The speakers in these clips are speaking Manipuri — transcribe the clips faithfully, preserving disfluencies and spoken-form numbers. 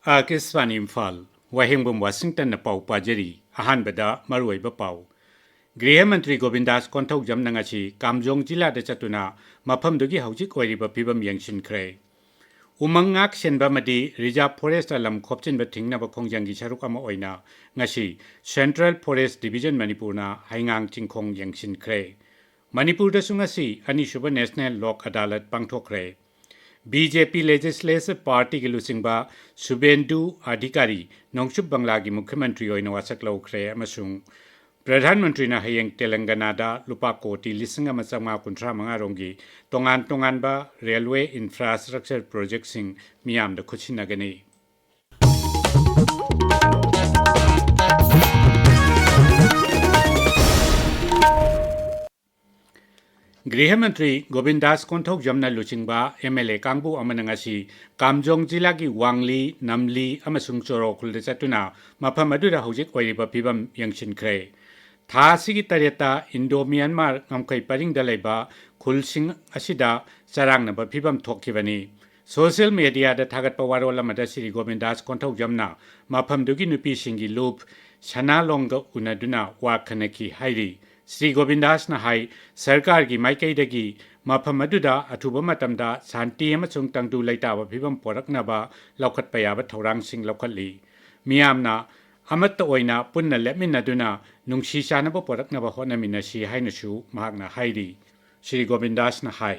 ꯑꯥꯀꯥꯁꯕꯥꯅꯤ ꯏꯝꯐꯥꯜ, ꯋꯥꯍꯦꯡꯕꯝ ꯋꯥꯁꯤꯡꯇꯟꯅ ꯄꯥꯎ ꯄꯥꯖꯔꯤ꯫ ꯑꯍꯥꯟꯕꯗ ꯃꯔꯨꯑꯣꯏꯕ ꯄꯥꯎ꯫ ꯒ꯭ꯔꯤꯍ ꯃꯟꯇ꯭ꯔꯤ ꯒꯣꯕꯤꯟꯗꯥꯁ ꯀꯣꯟꯊꯧꯖꯝꯅ ꯉꯁꯤ ꯀꯥꯝꯖꯣꯡ ꯖꯤꯂꯥꯗ ꯆꯠꯇꯨꯅ ꯃꯐꯝꯗꯨꯒꯤ ꯍꯧꯖꯤꯛ ꯑꯣꯏꯔꯤꯕ ꯐꯤꯕꯝ ꯌꯦꯡꯁꯤꯟꯈ꯭ꯔꯦ꯫ ꯎꯃꯪ ꯉꯥꯛ ꯁꯦꯟꯕ ꯑꯃꯗꯤ ꯔꯤꯖꯥꯔꯚ ꯐꯣꯔꯦꯁꯇ ꯂꯝ ꯈꯣꯞꯆꯤꯟꯕ ꯊꯤꯡꯅꯕ ꯈꯣꯡꯖꯪꯒꯤ ꯁꯔꯨꯛ ꯑꯃ ꯑꯣꯏꯅ ꯉꯁꯤ ꯁꯦꯟꯇ꯭ꯔꯦꯜ ꯐꯣꯔꯦꯁ ꯗꯤꯕꯤꯖꯟ ꯃꯅꯤꯄꯨꯔꯅ ꯍꯩꯉꯥꯡ ꯆꯤꯡꯈꯣꯡ ꯌꯦꯡꯁꯤꯟꯈ꯭ꯔꯦ꯫ ꯃꯅꯤꯄꯨꯔꯗꯁꯨ ꯉꯁꯤ ꯑꯅꯤꯁꯨꯕ ꯅꯦꯁꯅꯦꯜ ꯂꯣꯛ ꯑꯗꯥꯂꯠ ꯄꯥꯡꯊꯣꯛꯈ꯭ꯔꯦ꯫ ꯕꯤ ꯖꯦ ꯄꯤ ꯂꯦꯖꯤꯁꯂꯦꯇꯤꯚ ꯄꯥꯔꯇꯤꯒꯤ ꯂꯨꯆꯤꯡꯕ ꯁꯨꯕꯦꯟꯗꯨ ꯑꯙꯤꯀꯥꯔꯤ ꯅꯣꯡꯆꯨꯞ ꯕꯪꯂꯥꯒꯤ ꯃꯨꯈ꯭ꯌ ꯃꯟꯇ꯭ꯔꯤ ꯑꯣꯏꯅ ꯋꯥꯁꯛ ꯂꯧꯈ꯭ꯔꯦ ꯑꯃꯁꯨꯡ ꯄ꯭ꯔꯙꯥꯟ ꯃꯟꯇ꯭ꯔꯤꯅ ꯍꯌꯦꯡ ꯇꯦꯂꯪꯒꯅꯥꯗ ꯂꯨꯄꯥ ꯀꯣꯇꯤ ꯂꯤꯁꯤꯡ ꯑꯃ ꯆꯥꯝꯃꯉꯥ ꯀꯨꯟꯊ꯭ꯔꯥ ꯃꯉꯥ ꯔꯣꯝꯒꯤ ꯇꯣꯉꯥꯟ ꯇꯣꯉꯥꯟꯕ ꯔꯦꯜꯋꯦ ꯏꯟꯐ꯭ꯔꯥꯁ꯭ꯇ꯭ꯔꯛꯆꯔ ꯄ꯭ꯔꯣꯖꯦꯛꯁꯤꯡ ꯃꯤꯌꯥꯝꯗ ꯈꯨꯠꯁꯤꯟꯅꯒꯅꯤ꯫ ꯒ꯭ꯔꯤꯍ ꯃꯟꯇ꯭ꯔꯤ ꯒꯣꯕꯤꯟꯗꯥꯁ ꯀꯣꯟꯊꯧꯖꯝꯅ ꯂꯨꯆꯤꯡꯕ ꯑꯦꯝ ꯑꯦꯜ ꯑꯦ ꯀꯥꯡꯕꯨ ꯑꯃꯅ ꯉꯁꯤ ꯀꯥꯝꯖꯣꯡ ꯖꯤꯂꯥꯒꯤ ꯋꯥꯡꯂꯤ, ꯅꯝꯂꯤ ꯑꯃꯁꯨꯡ ꯆꯣꯔꯣ ꯈꯨꯜꯗ ꯆꯠꯇꯨꯅ ꯃꯐꯝ ꯑꯗꯨꯗ ꯍꯧꯖꯤꯛ ꯑꯣꯏꯔꯤꯕ ꯐꯤꯕꯝ ꯌꯦꯡꯁꯤꯟꯈ꯭ꯔꯦ꯫ ꯊꯥ ꯑꯁꯤꯒꯤ ꯇꯔꯦꯠꯇ ꯏꯟꯗꯣ ꯃ꯭ꯌꯥꯟꯃꯥꯔ ꯉꯝꯈꯩ ꯄꯔꯤꯡꯗ ꯂꯩꯕ ꯈꯨꯜꯁꯤꯡ ꯑꯁꯤꯗ ꯆꯔꯥꯡꯅꯕ ꯐꯤꯕꯝ ꯊꯣꯛꯈꯤꯕꯅꯤ꯫ ꯁꯣꯁꯤꯌꯦꯜ ꯃꯦꯗꯤꯌꯥꯗ ꯊꯥꯒꯠꯄ ꯋꯥꯔꯣꯜ ꯑꯃꯗ ꯁ꯭ꯔꯤ ꯒꯣꯕꯤꯟꯗꯥꯁ ꯀꯣꯟꯊꯧꯖꯝꯅ ꯃꯐꯝꯗꯨꯒꯤ ꯅꯨꯄꯤꯁꯤꯡꯒꯤ ꯂꯨꯞ ꯁꯅꯥꯂꯣꯡꯒ ꯎꯅꯗꯨꯅ ꯋꯥ ꯈꯟꯅꯈꯤ ꯍꯥꯏꯔꯤ꯫ ꯁ꯭ꯔꯤ ꯒꯣꯕꯤꯟꯗꯥꯁꯅ ꯍꯥꯏ, ꯁꯔꯀꯥꯔꯒꯤ ꯃꯥꯏꯀꯩꯗꯒꯤ ꯃꯐꯝ ꯑꯗꯨꯗ ꯑꯊꯨꯕ ꯃꯇꯝꯗ ꯁꯥꯟꯇꯤ ꯑꯃꯁꯨꯡ ꯇꯪꯗꯨ ꯂꯩꯇꯥꯕ ꯐꯤꯕꯝ ꯄꯣꯔꯛꯅꯕ ꯂꯧꯈꯠꯄ ꯌꯥꯕ ꯊꯧꯔꯥꯡꯁꯤꯡ ꯂꯧꯈꯠꯂꯤ꯫ ꯃꯤꯌꯥꯝꯅ ꯑꯃꯠꯇ ꯑꯣꯏꯅ ꯄꯨꯟꯅ ꯂꯦꯞꯃꯤꯟꯅꯗꯨꯅ ꯅꯨꯡꯁꯤ ꯆꯥꯟꯅꯕ ꯄꯣꯔꯛꯅꯕ ꯍꯣꯠꯅꯃꯤꯟꯅꯁꯤ ꯍꯥꯏꯅꯁꯨ ꯃꯍꯥꯛꯅ ꯍꯥꯏꯔꯤ꯫ ꯁ꯭ꯔꯤ ꯒꯣꯕꯤꯟꯗꯥꯁꯅ ꯍꯥꯏ꯫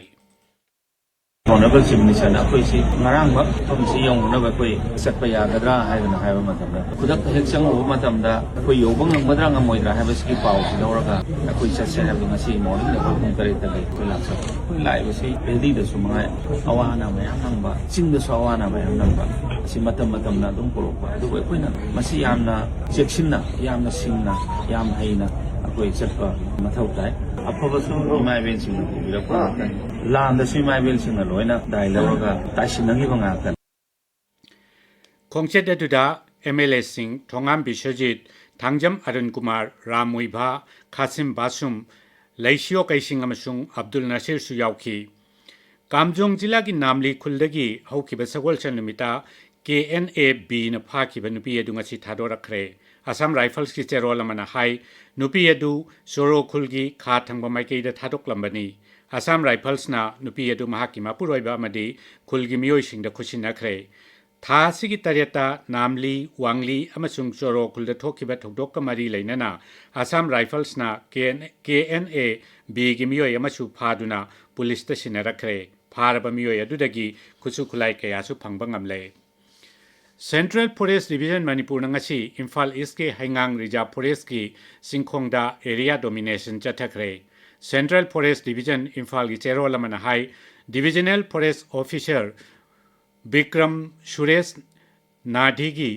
Honourable Chief Minister ꯅ ꯑꯩꯈꯣꯏꯁꯤ ꯉꯔꯥꯡꯃꯛ ꯃꯐꯝꯁꯤ ꯌꯧꯅꯅꯕ ꯑꯩꯈꯣꯏ ꯆꯠꯄ ꯌꯥꯒꯗ꯭ꯔꯥ ꯍꯥꯏꯗꯅ ꯍꯥꯏꯕ ꯃꯇꯝꯗ, ꯈꯨꯗꯛꯇ ꯍꯦꯛ ꯆꯪꯉꯨꯕ ꯃꯇꯝꯗ ꯑꯩꯈꯣꯏ ꯌꯧꯕ ꯉꯝꯒꯗ꯭ꯔꯥ ꯉꯝꯃꯣꯏꯗ꯭ꯔꯥ ꯍꯥꯏꯕꯁꯤꯒꯤ ꯄꯥꯎꯁꯤ ꯂꯧꯔꯒ ꯑꯩꯈꯣꯏ ꯆꯠꯁꯦ ꯍꯥꯏꯕꯗꯣ ꯉꯁꯤ morning ꯗ ꯑꯩꯈꯣꯏ ꯄꯨꯡ ꯇꯔꯦꯠꯇꯒꯤ ꯑꯩꯈꯣꯏ ꯂꯥꯛꯆꯕ꯫ ꯑꯩꯈꯣꯏ ꯂꯥꯛꯏꯕꯁꯤ ꯚꯦꯂꯤꯗꯁꯨ ꯃꯉꯥꯏ ꯑꯋꯥ ꯑꯅꯥ ꯃꯌꯥꯝ ꯅꯪꯕ, ꯆꯤꯡꯗꯁꯨ ꯑꯋꯥ ꯑꯅꯥ ꯃꯌꯥꯝ ꯅꯪꯕ, ꯑꯁꯤ ꯃꯇꯝ ꯃꯇꯝꯅ ꯑꯗꯨꯝ ꯄꯨꯔꯛꯄ꯫ ꯑꯗꯨꯕꯨ ꯑꯩꯈꯣꯏꯅ ꯃꯁꯤ ꯌꯥꯝꯅ ꯆꯦꯛꯁꯤꯟꯅ, ꯌꯥꯝꯅ ꯁꯤꯡꯅ, ꯌꯥꯝ ꯍꯩꯅ ꯑꯩꯈꯣꯏ ꯆꯠꯄ ꯃꯊꯧ ꯇꯥꯏ꯫ ꯑꯐꯕꯁꯨ ꯏꯃꯥ ꯏꯕꯦꯟꯁꯤꯡꯅ ꯄꯨꯕꯤꯔꯛꯄ ꯉꯥꯛꯇꯅꯤ꯫ ꯂꯥꯟꯗꯁꯨ ꯏꯃꯥ ꯏꯕꯦꯟꯁꯤꯡꯅ ꯂꯣꯏꯅ ꯗꯥꯏ ꯂꯧꯔꯒ ꯇꯥꯏꯁꯤꯟꯅꯈꯤꯕ ꯉꯥꯛꯇꯅꯤ꯫ ꯈꯣꯡꯆꯠ ꯑꯗꯨꯗ ꯑꯦꯝ ꯑꯦꯜ ꯑꯦꯁꯤꯡ ꯊꯣꯉꯥꯝ ꯕꯤꯁ꯭ꯋꯖꯤꯠ, ꯊꯥꯡꯖꯝ ꯑꯔꯨꯟ ꯀꯨꯃꯥꯔ, ꯔꯥꯝ ꯃꯨꯏꯚꯥ, ꯈꯥꯁꯤꯝ ꯕꯥꯁꯨꯝ, ꯂꯩꯁꯤꯌꯣ ꯀꯩꯁꯤꯡ ꯑꯃꯁꯨꯡ ꯑꯕꯗꯨꯜ ꯅꯁꯤꯔꯁꯨ ꯌꯥꯎꯈꯤ꯫ ꯀꯥꯝꯖꯣꯡ ꯖꯤꯂꯥꯒꯤ ꯅꯥꯝꯂꯤ ꯈꯨꯜꯗꯒꯤ ꯍꯧꯈꯤꯕ ꯁꯒꯣꯜꯁꯦꯟ ꯅꯨꯃꯤꯠꯇ ꯀꯦ ꯑꯦꯟ ꯑꯦ ꯕꯤꯅ ꯐꯥꯈꯤꯕ ꯅꯨꯄꯤ ꯑꯗꯨ ꯉꯁꯤ ꯊꯥꯗꯣꯔꯛꯈ꯭ꯔꯦ꯫ ꯑꯁꯥꯝ ꯔꯥꯏꯐꯜꯁꯀꯤ ꯆꯦꯔꯣꯜ ꯑꯃꯅ ꯍꯥꯏ, ꯅꯨꯄꯤ ꯑꯗꯨ ꯆꯣꯔꯣ ꯈꯨꯜꯒꯤ ꯈꯥ ꯊꯪꯕ ꯃꯥꯏꯀꯩꯗ ꯊꯥꯗꯣꯛꯂꯝꯕꯅꯤ꯫ ꯑꯁꯥꯝ ꯔꯥꯏꯐꯜꯁꯅ ꯅꯨꯄꯤ ꯑꯗꯨ ꯃꯍꯥꯛꯀꯤ ꯃꯄꯨꯔꯣꯏꯕ ꯑꯃꯗꯤ ꯈꯨꯜꯒꯤ ꯃꯤꯑꯣꯏꯁꯤꯡꯗ ꯈꯨꯠꯁꯤꯟꯅꯈ꯭ꯔꯦ꯫ ꯊꯥ ꯑꯁꯤꯒꯤ ꯇꯔꯦꯠꯇ ꯅꯥꯝꯂꯤ, ꯋꯥꯡꯂꯤ ꯑꯃꯁꯨꯡ ꯆꯣꯔꯣ ꯈꯨꯜꯗ ꯊꯣꯛꯈꯤꯕ ꯊꯧꯗꯣꯛꯀ ꯃꯔꯤ ꯂꯩꯅꯅ ꯑꯁꯥꯝ ꯔꯥꯏꯐꯜꯁꯅ ꯀꯦ ꯑꯦꯟ ꯑꯦ ꯕꯤꯒꯤ ꯃꯤꯑꯣꯏ ꯑꯃꯁꯨ ꯐꯥꯗꯨꯅ ꯄꯨꯂꯤꯁꯇ ꯁꯤꯟꯅꯔꯛꯈ꯭ꯔꯦ꯫ ꯐꯥꯔꯕ ꯃꯤꯑꯣꯏ ꯑꯗꯨꯗꯒꯤ ꯈꯨꯠꯁꯨ ꯈꯨꯠꯂꯥꯏ ꯀꯌꯥꯁꯨ ꯐꯪꯕ ꯉꯝꯂꯦ꯫ Central Forest Division ꯃꯅꯤꯄꯨꯔꯅ ꯉꯁꯤ ꯏꯝꯐꯥꯜ ꯏꯁꯀꯤ ꯍꯩꯉꯥꯡ ꯔꯤꯖꯥꯔꯚ ꯐꯣꯔꯦꯁꯀꯤ ꯆꯤꯡꯈꯣꯡꯗ ꯑꯦꯔꯤꯌꯥ ꯗꯣꯃꯤꯅꯦꯁꯟ ꯆꯠꯊꯈ꯭ꯔꯦ꯫ Central Forest Division ꯏꯝꯐꯥꯜꯒꯤ ꯆꯦꯔꯣꯜ ꯑꯃꯅ ꯍꯥꯏ, divisional forest officer Bikram Suresh ꯅꯥꯙꯤꯒꯤ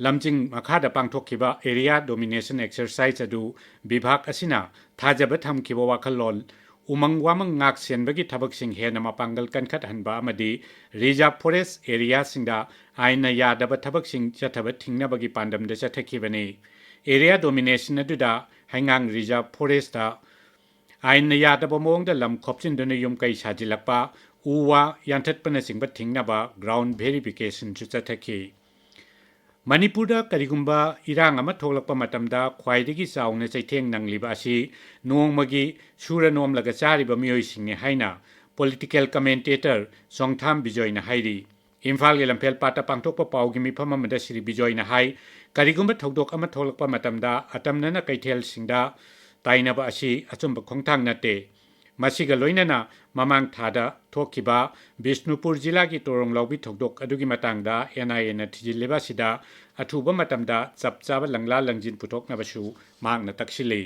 ꯂꯝꯖꯤꯡ ꯃꯈꯥꯗ ꯄꯥꯡꯊꯣꯛꯈꯤꯕ ꯑꯦꯔꯤꯌꯥ ꯗꯣꯃꯤꯅꯦꯁꯟ ꯑꯦꯛꯁꯔꯁꯥꯏꯖ ꯑꯗꯨ ꯕꯤꯚꯥꯒ ꯑꯁꯤꯅ ꯊꯥꯖꯕ ꯊꯝꯈꯤꯕ ꯋꯥꯈꯜꯂꯣꯟ, ꯎꯃꯪ ꯋꯥꯃꯪ ꯉꯥꯛ ꯁꯦꯟꯕꯒꯤ ꯊꯕꯛꯁꯤꯡ ꯍꯦꯟꯅ ꯃꯄꯥꯡꯒꯜ ꯀꯟꯈꯠꯍꯟꯕ ꯑꯃꯗꯤ ꯔꯤꯖꯥꯔꯚ ꯐꯣꯔꯦꯁ ꯑꯦꯔꯤꯌꯥꯁꯤꯡꯗ ꯑꯥꯏꯟꯅ ꯌꯥꯗꯕ ꯊꯕꯛꯁꯤꯡ ꯆꯠꯊꯕ ꯊꯤꯡꯅꯕꯒꯤ ꯄꯥꯟꯗꯝꯗ ꯆꯠꯊꯈꯤꯕꯅꯤ꯫ ꯑꯦꯔꯤꯌꯥ ꯗꯣꯃꯤꯅꯦꯁꯟ ꯑꯗꯨꯗ ꯍꯩꯉꯥꯡ ꯔꯤꯖꯥꯔꯚ ꯐꯣꯔꯦꯁꯇ ꯑꯥꯏꯟꯅ ꯌꯥꯗꯕ ꯃꯑꯣꯡꯗ ꯂꯝ ꯈꯣꯞꯆꯤꯟꯗꯨꯅ ꯌꯨꯝ ꯀꯩ ꯁꯥꯖꯤꯜꯂꯛꯄ, ꯎ ꯋꯥ ꯌꯥꯟꯊꯠꯄꯅꯆꯤꯡꯕ ꯊꯤꯡꯅꯕ ꯒ꯭ꯔꯥꯎꯟ ꯚꯦꯔꯤꯐꯤꯀꯦꯁꯟꯁꯨ ꯆꯠꯊꯈꯤ꯫ ꯃꯅꯤꯄꯨꯔꯗ ꯀꯔꯤꯒꯨꯝꯕ ꯏꯔꯥꯡ ꯑꯃ ꯊꯣꯛꯂꯛꯄ ꯃꯇꯝꯗ ꯈ꯭ꯋꯥꯏꯗꯒꯤ ꯆꯥꯎꯅ ꯆꯩꯊꯦꯡ ꯅꯪꯂꯤꯕ ꯑꯁꯤ ꯅꯣꯡꯃꯒꯤ ꯁꯨꯔ ꯅꯣꯝꯂꯒ ꯆꯥꯔꯤꯕ ꯃꯤꯑꯣꯏꯁꯤꯡꯅꯤ ꯍꯥꯏꯅ ꯄꯣꯂꯤꯇꯤꯀꯦꯜ ꯀꯃꯦꯟꯇꯦꯇꯔ ꯆꯣꯡꯊꯥꯝ ꯕꯤꯖꯣꯏꯅ ꯍꯥꯏꯔꯤ꯫ ꯏꯝꯐꯥꯜꯒꯤ ꯂꯝꯐꯦꯜ ꯄꯥꯠꯇ ꯄꯥꯡꯊꯣꯛꯄ ꯄꯥꯎꯒꯤ ꯃꯤꯐꯝ ꯑꯃꯗ ꯁ꯭ꯔꯤ ꯕꯤꯖꯣꯏꯅ ꯍꯥꯏ, ꯀꯔꯤꯒꯨꯝꯕ ꯊꯧꯗꯣꯛ ꯑꯃ ꯊꯣꯛꯂꯛꯄ ꯃꯇꯝꯗ ꯑꯇꯝꯅꯅ ꯀꯩꯊꯦꯜꯁꯤꯡꯗ ꯇꯥꯏꯅꯕ ꯑꯁꯤ ꯑꯆꯨꯝꯕ ꯈꯣꯡꯊꯥꯡ ꯅꯠꯇꯦ꯫ ꯃꯁꯤꯒ ꯂꯣꯏꯅꯅ ꯃꯃꯥꯡ ꯊꯥꯗ ꯊꯣꯛꯈꯤꯕ ꯕꯤꯁꯅꯨꯄꯨꯔ ꯖꯤꯂꯥꯒꯤ ꯇꯣꯔꯣꯡ ꯂꯥꯎꯕꯤ ꯊꯧꯗꯣꯛ ꯑꯗꯨꯒꯤ ꯃꯇꯥꯡꯗ ꯑꯦꯟ ꯑꯥꯏ ꯑꯦꯅ ꯊꯤꯖꯤꯜꯂꯤꯕ ꯑꯁꯤꯗ ꯑꯊꯨꯕ ꯃꯇꯝꯗ ꯆꯞ ꯆꯥꯕ ꯂꯪꯂꯥ ꯂꯪꯖꯤꯟ ꯄꯨꯊꯣꯛꯅꯕꯁꯨ ꯃꯍꯥꯛꯅ ꯇꯛꯁꯤꯜꯂꯤ꯫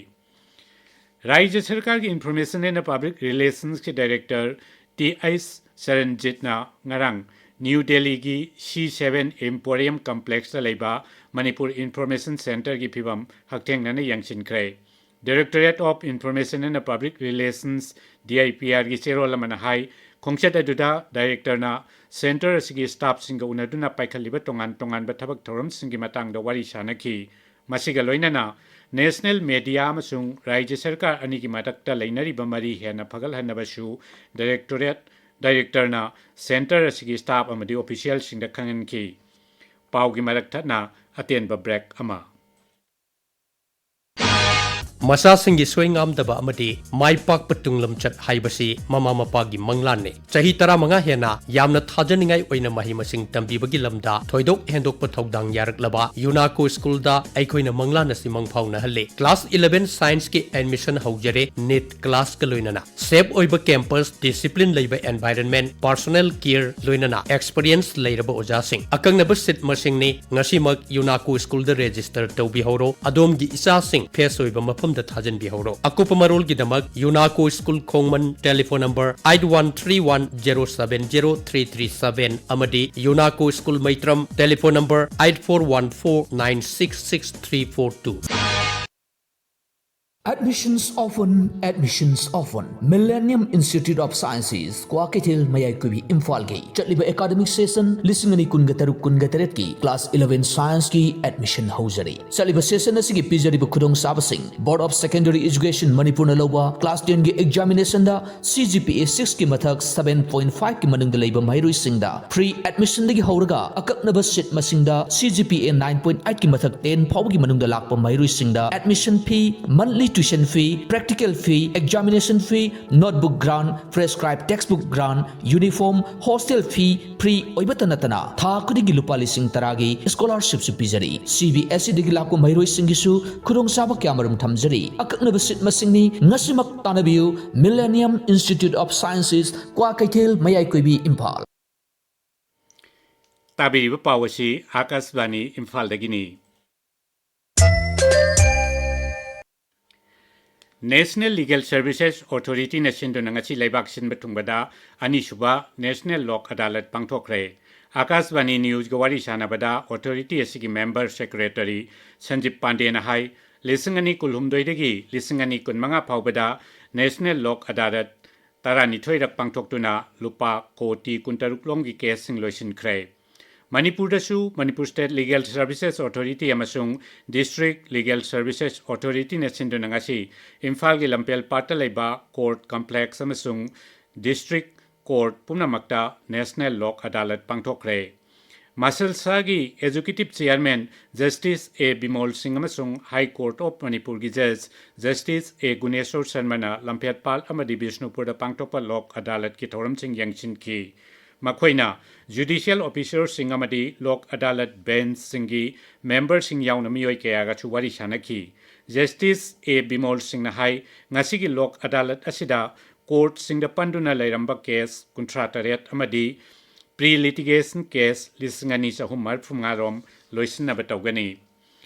ꯔꯥꯖ꯭ꯌ ꯁꯔꯀꯥꯔꯒꯤ Information and Public Relationsꯀꯤ Director ꯇꯤ ꯑꯩꯆ ꯁꯔꯟꯖꯤꯠꯅ ꯉꯔꯥꯡ ꯅ꯭ꯌꯨ ꯗꯦꯜꯂꯤꯒꯤ ꯁꯤ ꯁꯦꯚꯦꯟ Emporium Complexꯇ ꯂꯩꯕ ꯃꯅꯤꯄꯨꯔ Information Centreꯒꯤ ꯐꯤꯕꯝ ꯍꯛꯊꯦꯡꯅꯅ ꯌꯦꯡꯁꯤꯟꯈ꯭ꯔꯦ꯫ Directorate of Information and Public Relations, D I P Rꯒꯤ ꯆꯦꯔꯣꯜ ꯑꯃꯅ ꯍꯥꯏ, ꯈꯣꯡꯆꯠ ꯑꯗꯨꯗ ꯗꯥꯏꯔꯦꯛꯇꯔꯅ ꯁꯦꯟꯇꯔ ꯑꯁꯤꯒꯤ ꯁ꯭ꯇꯥꯐꯁꯤꯡꯒ ꯎꯅꯗꯨꯅ ꯄꯥꯏꯈꯠꯂꯤꯕ ꯇꯣꯉꯥꯟ ꯇꯣꯉꯥꯟꯕ ꯊꯕꯛ ꯊꯧꯔꯝꯁꯤꯡꯒꯤ ꯃꯇꯥꯡꯗ ꯋꯥꯔꯤ ꯁꯥꯅꯈꯤ꯫ ꯃꯁꯤꯒ ꯂꯣꯏꯅꯅ ꯅꯦꯁꯅꯦꯜ ꯃꯦꯗꯤꯌꯥ ꯑꯃꯁꯨꯡ ꯔꯥꯖ꯭ꯌ ꯁꯔꯀꯥꯔ ꯑꯅꯤꯒꯤ ꯃꯔꯛꯇ ꯂꯩꯅꯔꯤꯕ ꯃꯔꯤ ꯍꯦꯟꯅ ꯐꯒꯠꯍꯟꯅꯕꯁꯨ ꯗꯥꯏꯔꯦꯛꯇꯣꯔꯦꯠ ꯗꯥꯏꯔꯦꯛꯇꯔꯅ ꯁꯦꯟꯇꯔ ꯑꯁꯤꯒꯤ ꯁ꯭ꯇꯥꯐ ꯑꯃꯗꯤ ꯑꯣꯐꯤꯁꯤꯌꯦꯜꯁꯤꯡꯗ ꯈꯪꯍꯟꯈꯤ꯫ ꯄꯥꯎꯒꯤ ꯃꯔꯛ ꯊꯠꯅ ꯑꯇꯦꯟꯕ break ꯑꯃ꯫ ꯃꯆꯥꯁꯤꯡꯒꯤ ꯁꯣꯏ ꯉꯥꯝꯗꯕ ꯑꯃꯗꯤ ꯃꯥꯏ ꯄꯥꯛꯄ ꯇꯨꯡꯂꯝꯆꯠ ꯍꯥꯏꯕꯁꯤ ꯃꯃꯥ ꯃꯄꯥꯒꯤ ꯃꯪꯂꯥꯟꯅꯤ꯫ ꯆꯍꯤ ꯇꯔꯥꯃꯉꯥ ꯍꯦꯟꯅ ꯌꯥꯝꯅ ꯊꯥꯖꯅꯤꯡꯉꯥꯏ ꯑꯣꯏꯅ ꯃꯍꯩ ꯃꯁꯤꯡ ꯇꯝꯕꯤꯕꯒꯤ ꯂꯝꯗ ꯊꯣꯏꯗꯣꯛ ꯍꯦꯟꯗꯣꯛꯄ ꯊꯧꯗꯥꯡ ꯌꯥꯔꯛꯂꯕ ꯌꯨꯅꯥꯀꯣ ꯁ꯭ꯀꯨꯜꯗ ꯑꯩꯈꯣꯏꯅ ꯃꯪꯂꯥꯟ ꯑꯁꯤ ꯃꯪ ꯐꯥꯎꯅꯍꯜꯂꯤ꯫ Class eleven scienceꯀꯤ admission ꯍꯧꯖꯔꯦ, NEET classꯀ ꯂꯣꯏꯅꯅ꯫ Safe ꯑꯣꯏꯕ campus, discipline ꯂꯩꯕ environment, personal care, ꯂꯣꯏꯅꯅ experience ꯂꯩꯔꯕ ꯑꯣꯖꯥꯁꯤꯡ꯫ ꯑꯀꯛꯅꯕ seat ꯃꯁꯤꯡꯅꯤ꯫ ꯉꯁꯤꯃꯛ ꯌꯨꯅꯥꯀꯣ ꯁ꯭ꯀꯨꯜꯗ register ꯇꯧꯕꯤꯍꯧꯔꯣ꯫ ꯑꯗꯣꯝꯒꯤ ꯏꯆꯥꯁꯤꯡ face ꯑꯣꯏꯕ ꯃꯐꯝꯗ ꯊꯥꯖꯤꯟꯕꯤꯍꯧꯔꯣ꯫ ꯑꯀꯨꯞꯄ ꯃꯔꯣꯜꯒꯤꯗꯃꯛ ꯌꯨꯅꯥꯀꯣ school ꯈꯣꯡꯃꯟ, telephone number eight one three one zero seven zero three three seven ꯑꯃꯗꯤ ꯌꯨꯅꯥꯀꯣ school ꯃꯩꯇ꯭ꯔꯝ, telephone number eight four one four nine six six three four two꯫ Admissions open, admissions open. Millennium Institute of Sciences, Kwakeithel, ꯃꯌꯥꯏ ꯀꯨꯏꯕꯤ, ꯏꯝꯐꯥꯜꯒꯤ ꯆꯠꯂꯤꯕ academic session ꯂꯤꯁꯤꯡ ꯑꯅꯤ ꯀꯨꯟꯒ ꯇꯔꯨꯛ ꯀꯨꯟꯒ ꯇꯔꯦꯠꯀꯤ class eleven scienceꯀꯤ admission ꯍꯧꯖꯔꯤ꯫ ꯆꯠꯂꯤꯕ session ꯑꯁꯤꯒꯤ ꯄꯤꯖꯔꯤꯕ ꯈꯨꯗꯣꯡꯆꯥꯕꯁꯤꯡ: Board of Secondary Education ꯃꯅꯤꯄꯨꯔꯅ ꯂꯧꯕ class tenꯒꯤ examinationꯗ C G P A sixꯀꯤ ꯃꯊꯛ seven point fiveꯀꯤ ꯃꯅꯨꯡꯗ ꯂꯩꯕ ꯃꯍꯩꯔꯣꯏꯁꯤꯡꯗ free admissionꯗꯒꯤ ꯍꯧꯔꯒ ꯑꯀꯛꯅꯕ seat ꯃꯁꯤꯡꯗ C G P A nine point eightꯀꯤ ꯃꯊꯛ ten ꯐꯥꯎꯕꯒꯤ ꯃꯅꯨꯡꯗ ꯂꯥꯛꯄ ꯃꯍꯩꯔꯣꯏꯁꯤꯡꯗ admission fee, monthly tuition fee, practical fee, examination fee, notebook grant, prescribed textbook grant, uniform, hostel fee free ꯑꯣꯏꯕꯇ ꯅꯠꯇꯅ ꯊꯥ ꯈꯨꯗꯤꯡꯒꯤ ꯂꯨꯄꯥ ꯂꯤꯁꯤꯡ ꯇꯔꯥꯒꯤ scholarshipꯁꯨ ꯄꯤꯖꯔꯤ꯫ C B S Eꯗꯒꯤ ꯂꯥꯛꯄ ꯃꯍꯩꯔꯣꯏꯁꯤꯡꯒꯤꯁꯨ ꯈꯨꯗꯣꯡꯆꯥꯕ ꯀꯌꯥꯃꯔꯨꯝ ꯊꯝꯖꯔꯤ꯫ ꯑꯀꯛꯅꯕ seat ꯃꯁꯤꯡꯅꯤ꯫ ꯉꯁꯤꯃꯛ ꯇꯥꯟꯅꯕꯤꯌꯨ꯫ Millennium Institute of Sciences, Kwakeithel, ꯃꯌꯥꯏ ꯀꯨꯏꯕꯤ, ꯏꯝꯐꯥꯜ꯫ ꯇꯥꯕꯤꯔꯤꯕ ꯄꯥꯎ ꯑꯁꯤ ꯑꯥꯀꯥꯁꯕꯥꯅꯤ ꯏꯝꯐꯥꯜꯗꯒꯤꯅꯤ꯫ National Legal Services Authorityꯅ ꯁꯤꯟꯗꯨꯅ ꯉꯁꯤ ꯂꯩꯕꯥꯛ ꯁꯤꯟꯕ ꯊꯨꯡꯕꯗ ꯑꯅꯤꯁꯨꯕ National Lok Adalat ꯄꯥꯡꯊꯣꯛꯈ꯭ꯔꯦ꯫ ꯑꯥꯀꯥꯁꯕꯥꯅꯤ Newsꯒ ꯋꯥꯔꯤ ꯁꯥꯟꯅꯕꯗ authority ꯑꯁꯤꯒꯤ member secretary ꯁꯟꯖꯤꯞ ꯄꯥꯟꯗꯦꯅ ꯍꯥꯏ, ꯂꯤꯁꯤꯡ ꯑꯅꯤ ꯀꯨꯟꯍꯨꯝꯗꯣꯏꯗꯒꯤ ꯂꯤꯁꯤꯡ ꯑꯅꯤ ꯀꯨꯟꯃꯉꯥ ꯐꯥꯎꯕꯗ National Lok Adalat ꯇꯔꯥꯅꯤꯊꯣꯏꯔꯛ ꯄꯥꯡꯊꯣꯛꯇꯨꯅ ꯂꯨꯄꯥ ꯀꯣꯇꯤ ꯀꯨꯟꯇꯔꯨꯛ ꯂꯣꯝꯒꯤ caseꯁꯤꯡ ꯂꯣꯏꯁꯤꯟꯈ꯭ꯔꯦ꯫ ꯃꯅꯤꯄꯨꯔꯗꯁꯨ Manipur State Legal Services Authority ꯑꯃꯁꯨꯡ District Legal Services Authorityꯅ ꯁꯤꯟꯗꯨꯅ ꯉꯁꯤ ꯏꯝꯐꯥꯜꯒꯤ ꯂꯝꯐꯦꯜ ꯄꯥꯠꯇ ꯂꯩꯕ court complex ꯑꯃꯁꯨꯡ district court ꯄꯨꯝꯅꯃꯛꯇ National Lok Adalat ꯄꯥꯡꯊꯣꯛꯈ꯭ꯔꯦ꯫ ꯃꯥꯁꯜꯁꯥꯒꯤ executive chairman justice A Bimol Singh ꯑꯃꯁꯨꯡ ꯍꯥꯏ ꯀꯣꯔꯠ ꯑꯣꯐ ꯃꯅꯤꯄꯨꯔꯒꯤ ꯖꯖ ꯖꯁꯇꯤꯁ ꯑꯦ ꯒꯨꯅꯦꯁꯣꯔ ꯁꯔꯃꯅ ꯂꯝꯐꯦꯜꯄꯥꯠ ꯑꯃꯗꯤ ꯕꯤꯁꯅꯨꯄꯨꯔꯗ ꯄꯥꯡꯊꯣꯛꯄ ꯂꯣꯛ ꯑꯗꯥꯂꯠꯀꯤ ꯊꯧꯔꯝꯁꯤꯡ ꯌꯦꯡꯁꯤꯟꯈꯤ꯫ ꯃꯈꯣꯏꯅ ꯖꯨꯗꯤꯁꯤꯌꯦꯜ ꯑꯣꯐꯤꯁꯔꯁꯤꯡ ꯑꯃꯗꯤ ꯂꯣꯛ ꯑꯗꯥꯂꯠ ꯕꯦꯟꯁꯁꯤꯡꯒꯤ ꯃꯦꯝꯕꯔꯁꯤꯡ ꯌꯥꯎꯅ ꯃꯤꯑꯣꯏ ꯀꯌꯥꯒꯁꯨ ꯋꯥꯔꯤ ꯁꯥꯅꯈꯤ꯫ ꯖꯁꯇꯤꯁ ꯑꯦ ꯕꯤꯃꯣꯜ ꯁꯤꯡꯅ ꯍꯥꯏ, ꯉꯁꯤꯒꯤ ꯂꯣꯛ ꯑꯗꯥꯂꯠ ꯑꯁꯤꯗ ꯀꯣꯔꯠꯁꯤꯡꯗ ꯄꯟꯗꯨꯅ ꯂꯩꯔꯝꯕ ꯀꯦꯁ ꯀꯨꯟꯊ꯭ꯔꯥ ꯇꯔꯦꯠ ꯑꯃꯗꯤ ꯄ꯭ꯔꯤ ꯂꯤꯇꯤꯒꯦꯁꯟ ꯀꯦꯁ ꯂꯤꯁꯤꯡ ꯑꯅꯤ ꯆꯍꯨꯝ ꯃꯔꯤꯐꯨꯃꯉꯥ ꯔꯣꯝ ꯂꯣꯏꯁꯤꯟꯅꯕ ꯇꯧꯒꯅꯤ꯫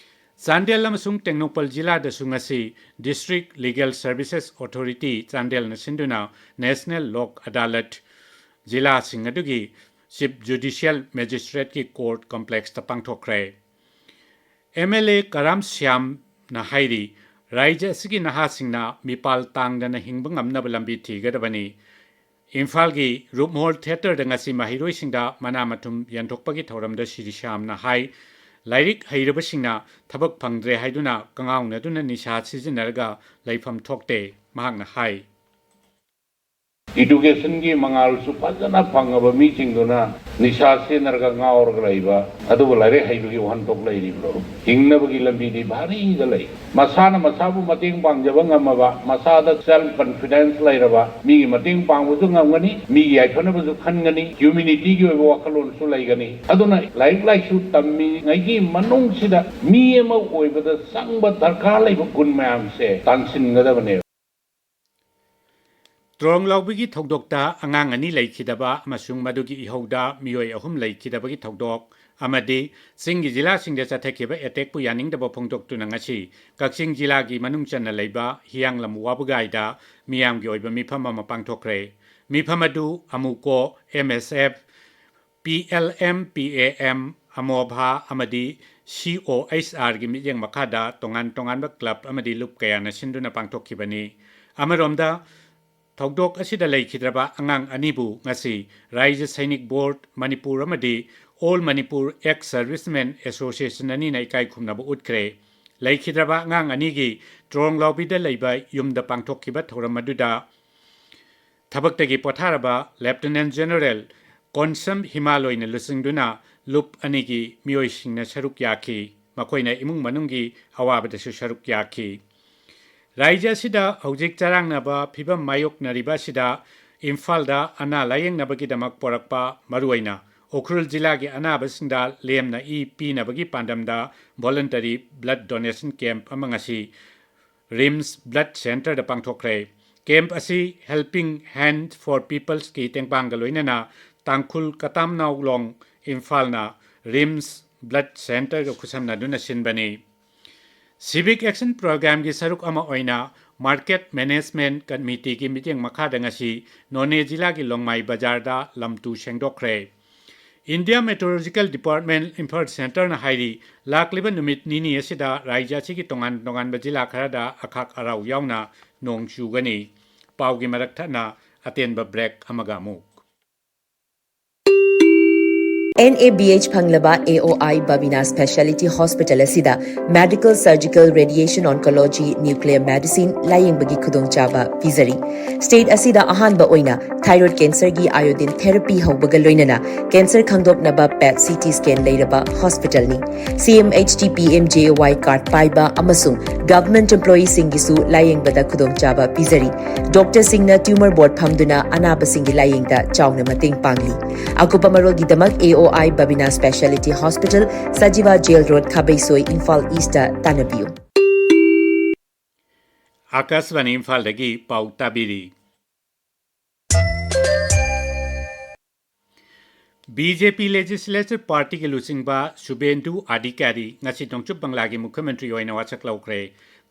ꯆꯥꯟꯗꯦꯜ ꯑꯃꯁꯨꯡ ꯇꯦꯡꯅꯧꯄꯜ ꯖꯤꯂꯥꯗꯁꯨ ꯉꯁꯤ District Legal Services Authority ꯆꯥꯟꯗꯦꯜꯅ ꯁꯤꯟꯗꯨꯅ ꯅꯦꯁꯅꯦꯜ ꯂꯣꯛ ꯑꯗꯥꯂꯠ ꯖꯤꯂꯥꯁꯤꯡ ꯑꯗꯨꯒꯤ ꯆꯤꯐ ꯖꯨꯗꯤꯁꯤꯌꯦꯜ ꯃꯦꯖꯤꯁꯇ꯭ꯔꯦꯠꯀꯤ ꯀꯣꯔꯠ ꯀꯣꯝꯄ꯭ꯂꯦꯛꯁꯇ ꯄꯥꯡꯊꯣꯛꯈ꯭ꯔꯦ꯫ ꯑꯦꯝ ꯑꯦꯜ ꯑꯦ ꯀꯔꯥꯝ ꯁ꯭ꯌꯥꯝꯅ ꯍꯥꯏꯔꯤ, ꯔꯥꯏꯖ꯭ꯌ ꯑꯁꯤꯒꯤ ꯅꯍꯥꯁꯤꯡꯅ ꯃꯤꯄꯥꯜ ꯇꯥꯡꯗꯅ ꯍꯤꯡꯕ ꯉꯝꯅꯕ ꯂꯝꯕꯤ ꯊꯤꯒꯗꯕꯅꯤ꯫ ꯏꯝꯐꯥꯜꯒꯤ ꯔꯨꯞꯃꯍꯣꯜ ꯊꯤꯌꯦꯇꯔꯗ ꯉꯁꯤ ꯃꯍꯩꯔꯣꯏꯁꯤꯡꯗ ꯃꯅꯥ ꯃꯊꯨꯝ ꯌꯦꯟꯊꯣꯛꯄꯒꯤ ꯊꯧꯔꯝꯗ ꯁꯤꯔꯤ ꯁ꯭ꯌꯥꯝꯅ ꯍꯥꯏ, ꯂꯥꯏꯔꯤꯛ ꯍꯩꯔꯕꯁꯤꯡꯅ ꯊꯕꯛ ꯐꯪꯗ꯭ꯔꯦ ꯍꯥꯏꯗꯨꯅ ꯀꯉꯥꯎꯅꯗꯨꯅ ꯅꯤꯁꯥ ꯁꯤꯖꯤꯟꯅꯔꯒ ꯂꯩꯐꯝ ꯊꯣꯛꯇꯦ꯫ ꯃꯍꯥꯛꯅ ꯍꯥꯏ, ꯏꯗꯨꯀꯦꯁꯟꯒꯤ ꯃꯉꯥꯜꯁꯨ ꯐꯖꯅ ꯐꯪꯉꯕ ꯃꯤꯁꯤꯡꯗꯨꯅ ꯅꯤꯁꯥ ꯁꯤꯖꯤꯟꯅꯔꯒ ꯉꯥꯎꯔꯒ ꯂꯩꯕ, ꯑꯗꯨꯕꯨ ꯂꯥꯏꯔꯤꯛ ꯍꯩꯕꯒꯤ ꯋꯥꯍꯟꯊꯣꯛ ꯂꯩꯔꯤꯕ꯭ꯔꯣ? ꯍꯤꯡꯅꯕꯒꯤ ꯂꯝꯕꯤꯗꯤ ꯚꯥꯔꯤꯗ ꯂꯩ꯫ ꯃꯁꯥꯅ ꯃꯁꯥꯕꯨ ꯃꯇꯦꯡ ꯄꯥꯡꯖꯕ ꯉꯝꯃꯕ, ꯃꯁꯥꯗ ꯁꯦꯜꯐ ꯀꯟꯐꯤꯗꯦꯟꯁ ꯂꯩꯔꯕ, ꯃꯤꯒꯤ ꯃꯇꯦꯡ ꯄꯥꯡꯕꯁꯨ ꯉꯝꯒꯅꯤ, ꯃꯤꯒꯤ ꯌꯥꯏꯐꯅꯕꯁꯨ ꯈꯟꯒꯅꯤ, ꯍ꯭ꯌꯨꯃꯤꯅꯤꯇꯤꯒꯤ ꯑꯣꯏꯕ ꯋꯥꯈꯜꯂꯣꯟꯁꯨ ꯂꯩꯒꯅꯤ꯫ ꯑꯗꯨꯅ ꯂꯥꯏꯔꯤꯛ ꯂꯥꯏꯁꯨ ꯇꯝꯃꯤꯉꯩꯒꯤ ꯃꯅꯨꯡꯁꯤꯗ ꯃꯤ ꯑꯃ ꯑꯣꯏꯕꯗ ꯆꯪꯕ ꯗꯔꯀꯥꯔ ꯂꯩꯕ ꯒꯨꯟ ꯃꯌꯥꯝꯁꯦ ꯇꯥꯟꯁꯤꯟꯒꯗꯕꯅꯦꯕ꯫ ꯇ꯭ꯔꯣꯡꯂꯥꯎꯕꯤꯒꯤ ꯊꯧꯗꯣꯛꯇ ꯑꯉꯥꯡ ꯑꯅꯤ ꯂꯩꯈꯤꯗꯕ ꯑꯃꯁꯨꯡ ꯃꯗꯨꯒꯤ ꯏꯍꯧꯗ ꯃꯤꯑꯣꯏ ꯑꯍꯨꯝ ꯂꯩꯈꯤꯗꯕꯒꯤ ꯊꯧꯗꯣꯛ ꯑꯃꯗꯤ ꯆꯤꯡꯒꯤ ꯖꯤꯂꯥꯁꯤꯡꯗ ꯆꯠꯊꯈꯤꯕ ꯑꯦꯇꯦꯛꯄꯨ ꯌꯥꯅꯤꯡꯗꯕ ꯐꯣꯡꯗꯣꯛꯇꯨꯅ ꯉꯁꯤ ꯀꯛꯆꯤꯡ ꯖꯤꯂꯥꯒꯤ ꯃꯅꯨꯡ ꯆꯟꯅ ꯂꯩꯕ ꯍꯤꯌꯥꯡꯂꯝ ꯋꯥꯕꯒꯥꯏꯗ ꯃꯤꯌꯥꯝꯒꯤ ꯑꯣꯏꯕ ꯃꯤꯐꯝ ꯑꯃ ꯄꯥꯡꯊꯣꯛꯈ꯭ꯔꯦ꯫ ꯃꯤꯐꯝ ꯑꯗꯨ ꯑꯃꯨꯀꯣ, M S F, P L M, P A M, ꯑꯃꯣꯚꯥ ꯑꯃꯗꯤ ꯁꯤ ꯑꯣ ꯑꯩꯆ ꯑꯥꯔꯒꯤ ꯃꯤꯠꯌꯦꯡ ꯃꯈꯥꯗ ꯇꯣꯉꯥꯟ ꯇꯣꯉꯥꯟꯕ ꯀ꯭ꯂꯕ ꯑꯃꯗꯤ ꯂꯨꯞ ꯀꯌꯥꯅ ꯁꯤꯟꯗꯨꯅ ꯄꯥꯡꯊꯣꯛꯈꯤꯕꯅꯤ꯫ ꯑꯃꯔꯣꯝꯗ, ꯊꯧꯗꯣꯛ ꯑꯁꯤꯗ ꯂꯩꯈꯤꯗ꯭ꯔꯕ ꯑꯉꯥꯡ ꯑꯅꯤꯕꯨ ꯉꯁꯤ ꯔꯥꯏꯖ꯭ꯌ ꯁꯩꯅꯤꯛ ꯕꯣꯔꯗ, ꯃꯅꯤꯄꯨꯔ ꯑꯃꯗꯤ ꯑꯣꯜ ꯃꯅꯤꯄꯨꯔ ꯑꯦꯛꯁ ꯁꯔꯚꯤꯁꯃꯦꯟ ꯑꯦꯁꯣꯁꯤꯌꯦꯁꯟ ꯑꯅꯤꯅ ꯏꯀꯥꯏ ꯈꯨꯝꯅꯕ ꯎꯠꯈ꯭ꯔꯦ꯫ ꯂꯩꯈꯤꯗ꯭ꯔꯕ ꯑꯉꯥꯡ ꯑꯅꯤꯒꯤ ꯇ꯭ꯔꯣꯡꯂꯥꯎꯕꯤꯗ ꯂꯩꯕ ꯌꯨꯝꯗ ꯄꯥꯡꯊꯣꯛꯈꯤꯕ ꯊꯧꯔꯝ ꯑꯗꯨꯗ ꯊꯕꯛꯇꯒꯤ ꯄꯣꯊꯥꯔꯕ ꯂꯦꯐꯇꯤꯅꯦꯟ ꯖꯦꯅꯔꯦꯜ ꯀꯣꯟꯁꯝ ꯍꯤꯃꯥꯂꯣꯏꯅ ꯂꯨꯆꯤꯡꯗꯨꯅ ꯂꯨꯞ ꯑꯅꯤꯒꯤ ꯃꯤꯑꯣꯏꯁꯤꯡꯅ ꯁꯔꯨꯛ ꯌꯥꯈꯤ꯫ ꯃꯈꯣꯏꯅ ꯏꯃꯨꯡ ꯃꯅꯨꯡꯒꯤ ꯑꯋꯥꯕꯗꯁꯨ ꯁꯔꯨꯛ ꯌꯥꯈꯤ꯫ ꯔꯥꯖ꯭ꯌ ꯑꯁꯤꯗ ꯍꯧꯖꯤꯛ ꯆꯔꯥꯡꯅꯕ ꯐꯤꯚꯝ ꯃꯥꯌꯣꯛꯅꯔꯤꯕ ꯑꯁꯤꯗ ꯏꯝꯐꯥꯜꯗ ꯑꯅꯥ ꯂꯥꯌꯦꯡꯅꯕꯒꯤꯗꯃꯛ ꯄꯣꯔꯛꯄ, ꯃꯔꯨꯑꯣꯏꯅ ꯎꯈ꯭ꯔꯨꯜ ꯖꯤꯂꯥꯒꯤ ꯑꯅꯥꯕꯁꯤꯡꯗ ꯂꯦꯝꯅ E ꯄꯤꯅꯕꯒꯤ ꯄꯥꯟꯗꯝꯗ voluntary blood donation camp ꯑꯃ ꯉꯁꯤ ꯔꯤꯝꯁ ꯕ꯭ꯂꯗ ꯁꯦꯟꯇꯔꯗ ꯄꯥꯡꯊꯣꯛꯈ꯭ꯔꯦ꯫ ꯀꯦꯝꯞ ꯑꯁꯤ Helping Hand for Peopleꯁꯀꯤ ꯇꯦꯡꯕꯥꯡꯒ ꯂꯣꯏꯅꯅ ꯇꯥꯡꯈꯨꯜ ꯀꯇꯥꯝꯅꯥꯎꯂꯣꯡ ꯏꯝꯐꯥꯜꯅ ꯔꯤꯝꯁ ꯕ꯭ꯂꯗ ꯁꯦꯟꯇꯔꯒ ꯈꯨꯠꯁꯝꯅꯗꯨꯅ ꯁꯤꯟꯕꯅꯤ꯫ Civic Action Programꯒꯤ ꯁꯔꯨꯛ ꯑꯃ ꯑꯣꯏꯅ Market Management Committeeꯒꯤ ꯃꯤꯠꯌꯦꯡ ꯃꯈꯥꯗ ꯉꯁꯤ ꯅꯣꯅꯦ ꯖꯤꯂꯥꯒꯤ ꯂꯣꯡꯃꯥꯏ ꯕꯖꯥꯔꯗ ꯂꯝꯇꯨ ꯁꯦꯡꯗꯣꯛꯈ꯭ꯔꯦ꯫ India Meteorological Department ꯏꯝꯐꯥꯜ ꯁꯦꯟꯇꯔꯅ ꯍꯥꯏꯔꯤ, ꯂꯥꯛꯂꯤꯕ ꯅꯨꯃꯤꯠ ꯅꯤꯅꯤ ꯑꯁꯤꯗ ꯔꯥꯖ꯭ꯌ ꯑꯁꯤꯒꯤ ꯇꯣꯉꯥꯟ ꯇꯣꯉꯥꯟꯕ ꯖꯤꯂꯥ ꯈꯔꯗ ꯑꯈꯥꯛ ꯑꯔꯥꯎ ꯌꯥꯎꯅ ꯅꯣꯡ ꯆꯨꯒꯅꯤ꯫ ꯄꯥꯎꯒꯤ ꯃꯔꯛ ꯊꯠꯅ ꯑꯇꯦꯟꯕ ꯕ꯭ꯔꯦꯛ ꯑꯃꯒ ꯑꯃꯨꯛ꯫ NABH ꯐꯪꯂꯕ AOI Babina Speciality Hospital ꯑꯁꯤꯗ Medical, Surgical, Radiation Oncology, Nuclear Medicine ꯂꯥꯌꯦꯡꯕꯒꯤ ꯈꯨꯗꯣꯡꯆꯥꯕ ꯄꯤꯖꯔꯤ꯫ ꯁ꯭ꯇꯦꯠ ꯑꯁꯤꯗ ꯑꯍꯥꯟꯕ ꯑꯣꯏꯅ thyroid cancerꯒꯤ iodine therapy ꯍꯧꯕꯒ ꯂꯣꯏꯅꯅ cancer ꯈꯪꯗꯣꯛꯅꯕ PET CT scan ꯂꯩꯔꯕ ꯍꯣꯁꯄꯤꯇꯥꯜꯅꯤ꯫ CMHT PMJAY card ꯄꯥꯏꯕ ꯑꯃꯁꯨꯡ government employeeꯁꯤꯡꯒꯤꯁꯨ ꯂꯥꯌꯦꯡꯕꯗ ꯈꯨꯗꯣꯡꯆꯥꯕ ꯄꯤꯖꯔꯤ꯫ ꯗꯣꯛꯇꯔꯁꯤꯡꯅ tumor board ꯐꯝꯗꯨꯅ ꯑꯅꯥꯕꯁꯤꯡꯒꯤ ꯂꯥꯌꯦꯡꯗ ꯆꯥꯎꯅ ꯃꯇꯦꯡ ꯄꯥꯡꯂꯤ꯫ ꯑꯀꯨꯞꯄ ꯃꯔꯣꯜꯒꯤꯗꯃꯛ AOI Babina Speciality Hospital, Sajiwa Jail Road, Khabeisoi, Imphal East ꯇꯥꯟꯅꯕꯤꯌꯨ꯫ ꯑꯥꯀꯥꯁꯕꯥꯅꯤ ꯏꯝꯐꯥꯜꯗꯒꯤ ꯄꯥꯎ ꯇꯥꯕꯤꯔꯤ꯫ BJP Legislature Partyꯒꯤ ꯂꯨꯆꯤꯡꯕ ꯁꯨꯕꯦꯟꯗꯨ ꯑꯙꯤꯀꯥꯔꯤ ꯉꯁꯤ ꯅꯣꯡꯆꯨꯞ ꯕꯪꯒ꯭ꯂꯥꯒꯤ ꯃꯨꯈ꯭ꯌ ꯃꯟꯇ꯭ꯔꯤ ꯑꯣꯏꯅ ꯋꯥꯁꯛ ꯂꯧꯈ꯭ꯔꯦ꯫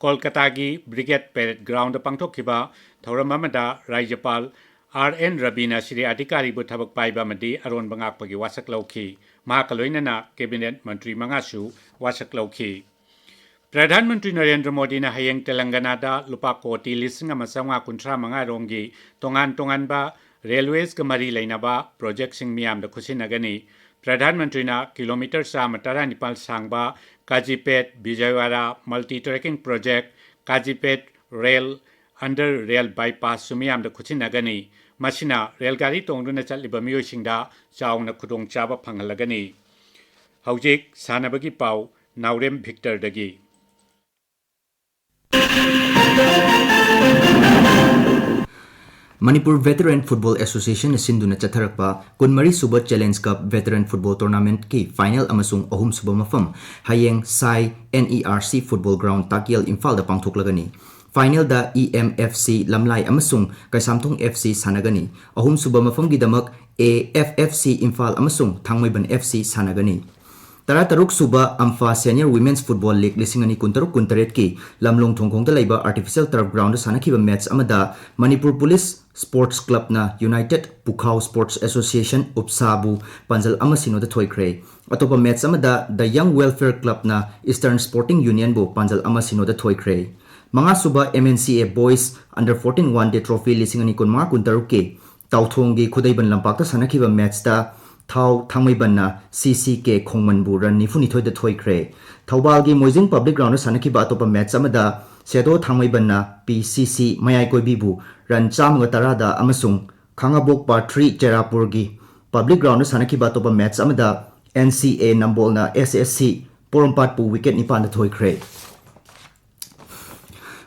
ꯀꯣꯜꯀꯇꯥꯒꯤ Brigade Parade Groundꯗ ꯄꯥꯡꯊꯣꯛꯈꯤꯕ ꯊꯧꯔꯝ ꯑꯃꯗ ꯔꯥꯖ꯭ꯌꯄꯥꯜ R N Rabina ꯁ꯭ꯔꯤ ꯑꯙꯤꯀꯥꯔꯤꯕꯨ ꯊꯕꯛ ꯄꯥꯏꯕ ꯑꯃꯗꯤ ꯑꯔꯣꯟꯕ ꯉꯥꯛꯄꯒꯤ ꯋꯥꯁꯛ ꯂꯧꯈꯤ꯫ ꯃꯍꯥꯛꯀ ꯂꯣꯏꯅꯅ cabinet ꯃꯟꯇ꯭ꯔꯤ ꯃꯉꯥꯁꯨ ꯋꯥꯁꯛ ꯂꯧꯈꯤ꯫ ꯄ꯭ꯔꯙꯥꯟ ꯃꯟꯇ꯭ꯔꯤ ꯅꯔꯦꯟꯗ꯭ꯔ ꯃꯣꯗꯤꯅ ꯍꯌꯦꯡ ꯇꯦꯂꯪꯒꯅꯥꯗ ꯂꯨꯄꯥ ꯀꯣꯇꯤ ꯂꯤꯁꯤꯡ ꯑꯃ ꯆꯥꯝꯃꯉꯥ ꯀꯨꯟꯊ꯭ꯔꯥ ꯃꯉꯥ ꯔꯣꯝꯒꯤ ꯇꯣꯉꯥꯟ ꯇꯣꯉꯥꯟꯕ railwaysꯀ ꯃꯔꯤ ꯂꯩꯅꯕ projectꯁꯤꯡ ꯃꯤꯌꯥꯝꯗ ꯈꯨꯠꯁꯤꯟꯅꯒꯅꯤ꯫ ꯄ꯭ꯔꯙꯥꯟ ꯃꯟꯇ꯭ꯔꯤꯅ kilometre ꯆꯥꯝꯃ ꯇꯔꯥꯅꯤꯄꯥꯜ ꯁꯥꯡꯕ ꯀꯥꯖꯤꯄꯦꯠ ꯕꯤꯖꯌꯋꯥꯔꯥ multi tracking project, ꯀꯥꯖꯤꯄꯦꯠ rail under rail bypassꯁꯨ ꯃꯤꯌꯥꯝꯗ ꯈꯨꯠꯁꯤꯟꯅꯒꯅꯤ꯫ ꯃꯁꯤꯅ ꯔꯦꯜ ꯒꯥꯔꯤ ꯇꯣꯡꯗꯨꯅ ꯆꯠꯂꯤꯕ ꯃꯤꯑꯣꯏꯁꯤꯡꯗ ꯆꯥꯎꯅ ꯈꯨꯗꯣꯡꯆꯥꯕ ꯐꯪꯍꯜꯂꯒꯅꯤ꯫ ꯍꯧꯖꯤꯛ ꯁꯥꯟꯅꯕꯒꯤ ꯄꯥꯎ ꯅꯥꯎꯔꯦꯝ ꯚꯤꯛꯇꯔꯗꯒꯤ꯫ Manipur Veteran Football Associationꯅ ꯁꯤꯟꯗꯨꯅ ꯆꯠꯊꯔꯛꯄ ꯀꯨꯟꯃꯔꯤ ꯁꯨꯕ Challenge Cup Veteran Football Tournamentꯀꯤ final ꯑꯃꯁꯨꯡ ꯑꯍꯨꯝ ꯁꯨꯕ ꯃꯐꯝ ꯍꯌꯦꯡ ꯁꯥꯏ NERC Football Ground ꯇꯥꯀꯤꯌꯦꯜ ꯏꯝꯐꯥꯜꯗ ꯄꯥꯡꯊꯣꯛꯂꯒꯅꯤ꯫ Finalꯗ EMFC ꯂꯝꯂꯥꯏ ꯑꯃꯁꯨꯡ ꯀꯩꯁꯥꯝꯊꯣꯡ FC ꯁꯥꯟꯅꯒꯅꯤ꯫ ꯑꯍꯨꯝ ꯁꯨꯕ ꯃꯐꯝꯒꯤꯗꯃꯛ AFFC ꯏꯝꯐꯥꯜ ꯑꯃꯁꯨꯡ ꯊꯥꯡꯃꯩꯕꯟ FC ꯁꯥꯟꯅꯒꯅꯤ꯫ ꯇꯔꯥꯇꯔꯨꯛ ꯁꯨꯕ ꯑꯝꯐꯥ Senior Women's Football League ꯂꯤꯁꯤꯡ ꯑꯅꯤ ꯀꯨꯟꯇꯔꯨꯛ ꯀꯨꯟꯇꯔꯦꯠꯀꯤ ꯂꯝꯂꯣꯡ ꯊꯣꯡꯈꯣꯡꯗ ꯂꯩꯕ Artificial Turf Groundꯗ ꯁꯥꯟꯅꯈꯤꯕ match ꯑꯃꯗ Manipur Police Sports Clubꯅ United Pukhao Sports Association, UPSAꯕꯨ ꯄꯥꯟꯖꯜ ꯑꯃ ꯁꯤꯅꯣꯗ ꯊꯣꯏꯈ꯭ꯔꯦ꯫ ꯑꯇꯣꯞꯄ match ꯑꯃꯗ The Young Welfare Clubꯅ Eastern Sporting Unionꯕꯨ ꯄꯥꯟꯖꯜ ꯑꯃ ꯁꯤꯅꯣꯗ ꯊꯣꯏꯈ꯭ꯔꯦ꯫ ꯃꯉꯥ ꯁꯨꯕ MNCA Boys Under Fourteen One Day Trophy ꯂꯤꯁꯤꯡ ꯑꯅꯤ ꯀꯨꯟꯃꯉꯥ ꯀꯨꯟꯇꯔꯨꯛꯀꯤ ꯇꯥꯎꯊꯣꯡꯒꯤ ꯈꯨꯗꯩꯕꯟ ꯂꯝꯄꯥꯛꯇ ꯁꯥꯟꯅꯈꯤꯕ matchꯇ ꯊꯥꯎ ꯊꯥꯡꯃꯩꯕꯟꯅ CCK ꯈꯣꯡꯃꯟꯕꯨ run ꯅꯤꯐꯨꯅꯤꯊꯣꯏꯗ ꯊꯣꯏꯈ꯭ꯔꯦ꯫ ꯊꯧꯕꯥꯜꯒꯤ ꯃꯣꯏꯖꯤꯡ Public Groundꯗ ꯁꯥꯟꯅꯈꯤꯕ ꯑꯇꯣꯞꯄ match ꯑꯃꯗ ꯁꯦꯗꯣ ꯊꯥꯡꯃꯩꯕꯟꯅ PCC ꯃꯌꯥꯏꯀꯣꯏꯕꯤꯕꯨ run ꯆꯥꯝꯃꯒ ꯇꯔꯥꯗ ꯑꯃꯁꯨꯡ ꯈꯥꯉꯕꯣꯛ Part Three ꯆꯦꯔꯥꯄꯨꯔꯒꯤ Public Groundꯗ ꯁꯥꯟꯅꯈꯤꯕ ꯑꯇꯣꯞꯄ match ꯑꯃꯗ NCA ꯅꯝꯕꯣꯜꯅ SSC ꯄꯣꯔꯣꯝꯄꯥꯠꯄꯨ wicket ꯅꯤꯄꯥꯟꯗ ꯊꯣꯏꯈ꯭ꯔꯦ꯫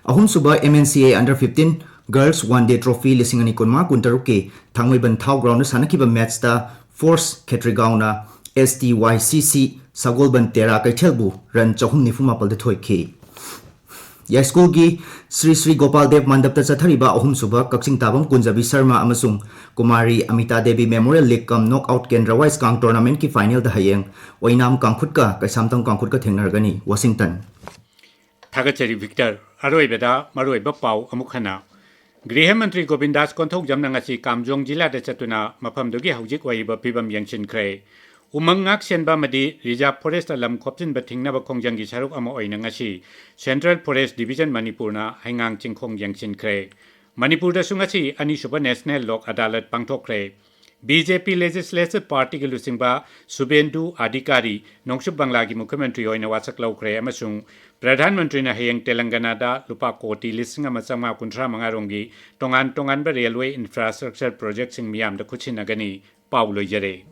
ꯑꯍꯨꯝꯁꯨꯕ MNCA Under Fifteen Girls One Day Trophy ꯂꯤꯁꯤꯡ ꯑꯅꯤ ꯀꯨꯟꯃꯉꯥ ꯀꯨꯟꯇꯔꯨꯛꯀꯤ ꯊꯥꯡꯃꯩꯕꯟ ꯊꯥꯎ groundꯗ ꯁꯥꯟꯅꯈꯤꯕ matchꯇ Force ꯈꯦꯇ꯭ꯔꯤꯒꯥꯎꯅ STYCC ꯁꯒꯣꯜꯕꯟ ꯇꯦꯔꯥ ꯀꯩꯊꯦꯜꯕꯨ run ꯆꯍꯨꯝ ꯅꯤꯐꯨ ꯃꯥꯄꯜꯗ ꯊꯣꯏꯈꯤ꯫ ꯌꯥꯏꯁ꯭ꯀꯨꯜꯒꯤ ꯁ꯭ꯔꯤ ꯁ꯭ꯔꯤ ꯒꯣꯄꯥꯜ ꯗꯦꯕ ꯃꯟꯗꯞꯇ ꯆꯠꯊꯔꯤꯕ ꯑꯍꯨꯝꯁꯨꯕ ꯀꯛꯆꯤꯡ ꯇꯥꯕꯝ ꯀꯨꯟꯖꯕꯤ ꯁꯔꯃ ꯑꯃꯁꯨꯡ Kumari Amita Devi Memorial League cum Knockout Kendra Wise Kang Tournamentꯀꯤ finalꯗ ꯍꯌꯦꯡ ꯑꯣꯏꯅꯥꯝ ꯀꯥꯡꯈꯨꯠꯀ ꯀꯩꯁꯥꯝꯊꯣꯡ ꯀꯥꯡꯈꯨꯠꯀ ꯊꯦꯡꯅꯔꯒꯅꯤ꯫ ꯋꯥꯁꯤꯡꯇꯟ꯫ ꯊꯥꯒꯠꯆꯔꯤ ꯚꯤꯛꯇꯔ꯫ ꯑꯔꯣꯏꯕꯗ ꯃꯔꯨꯑꯣꯏꯕ ꯄꯥꯎ ꯑꯃꯨꯛ ꯍꯟꯅ꯫ ꯒ꯭ꯔꯤꯍ ꯃꯟꯇ꯭ꯔꯤ ꯒꯣꯕꯤꯟꯗꯥꯁ ꯀꯣꯟꯊꯧꯖꯝꯅ ꯉꯁꯤ ꯀꯥꯝꯖꯣꯡ ꯖꯤꯂꯥꯗ ꯆꯠꯇꯨꯅ ꯃꯐꯝꯗꯨꯒꯤ ꯍꯧꯖꯤꯛ ꯑꯣꯏꯔꯤꯕ ꯐꯤꯕꯝ ꯌꯦꯡꯁꯤꯟꯈ꯭ꯔꯦ꯫ ꯎꯃꯪ ꯉꯥꯛ ꯁꯦꯟꯕ ꯑꯃꯗꯤ reserve forestꯇ ꯂꯝ ꯈꯣꯞꯆꯤꯟꯕ ꯊꯤꯡꯅꯕ ꯈꯣꯡꯖꯪꯒꯤ ꯁꯔꯨꯛ ꯑꯃ ꯑꯣꯏꯅ ꯉꯁꯤ Central Forest Division ꯃꯅꯤꯄꯨꯔꯅ ꯍꯩꯉꯥꯡ ꯆꯤꯡꯈꯣꯡ ꯌꯦꯡꯁꯤꯟꯈ꯭ꯔꯦ꯫ ꯃꯅꯤꯄꯨꯔꯗꯁꯨ ꯉꯁꯤ ꯑꯅꯤꯁꯨꯕ National Lok Adalat ꯄꯥꯡꯊꯣꯛꯈ꯭ꯔꯦ꯫ BJP Legislative Partyꯒꯤ ꯂꯨꯆꯤꯡꯕ ꯁꯨꯕꯦꯟꯗꯨ ꯑꯙꯤꯀꯥꯔꯤ ꯅꯣꯡꯆꯨꯞ ꯕꯪꯂꯥꯒꯤ ꯃꯨꯈ꯭ꯌ ꯃꯟꯇ꯭ꯔꯤ ꯑꯣꯏꯅ ꯋꯥꯁꯛ ꯂꯧꯈ꯭ꯔꯦ ꯑꯃꯁꯨꯡ ꯄ꯭ꯔꯙꯥꯟ ꯃꯟꯇ꯭ꯔꯤꯅ ꯍꯌꯦꯡ ꯇꯦꯂꯪꯒꯅꯥꯗ ꯂꯨꯄꯥ ꯀꯣꯇꯤ ꯂꯤꯁꯤꯡ ꯑꯃ ꯆꯥꯝꯃꯉꯥ ꯀꯨꯟꯊ꯭ꯔꯥ ꯃꯉꯥ ꯔꯣꯝꯒꯤ ꯇꯣꯉꯥꯟ ꯇꯣꯉꯥꯟꯕ railway infrastructure projectꯁꯤꯡ ꯃꯤꯌꯥꯝꯗ ꯈꯨꯠꯁꯤꯟꯅꯒꯅꯤ꯫ ꯄꯥꯎ ꯂꯣꯏꯖꯔꯦ꯫